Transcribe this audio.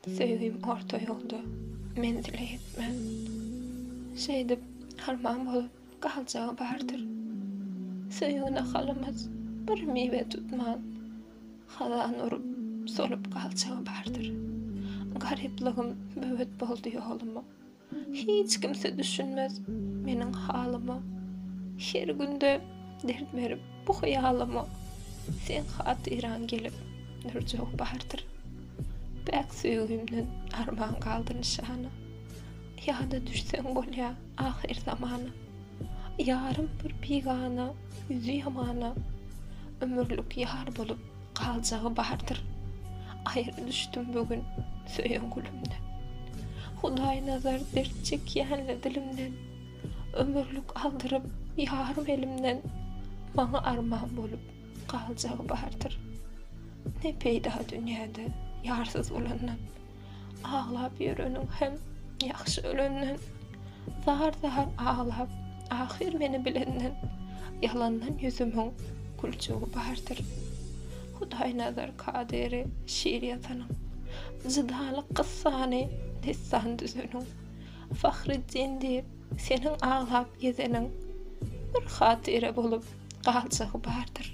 Söýgim orta ýolda menzile ýetmän. Şeýdip arman bolup galjagy bardyr. Söýgi nahalymyz bir miwe tutman, Hazan urup solup galjagy bardyr. Garyplygym böwet boldy ýoluma. Hiç kimse düşünmez meniň halyma. Her günde dert berip bu hyýalyma, Seň hatyraň gelip durjagy bardyr. Päk söýgimden arman galdy nyşana, Ýada düşseň bolýar ahyrzamana. Ýarym bir bigana, ýüzi ýamana, Ömürlik ýar bolup galjagy bardyr. Aýra düşdüm bu gün söýen gülümden. Hudaýnazar dert çekýänle dilimden, Ömürlik aldyryp ýarym elimden, Maňa arman bolup galjagy bardyr. Ne peýda dünýäde ýarsyz bolandan. Aglap ýöreniň hem ýagşy ölenden, Zar-zar aglap, ahyr meni bilenden, Ýalandan ýüzümiň güljegi bardyr. Hudaýnazar Kadyry şir ýazanyň, Jydalyk kyssany dessan düzeniň, Fahriddin diýip, seniň aglap gezeniň, Bir hatyra bolup galjagy bardyr.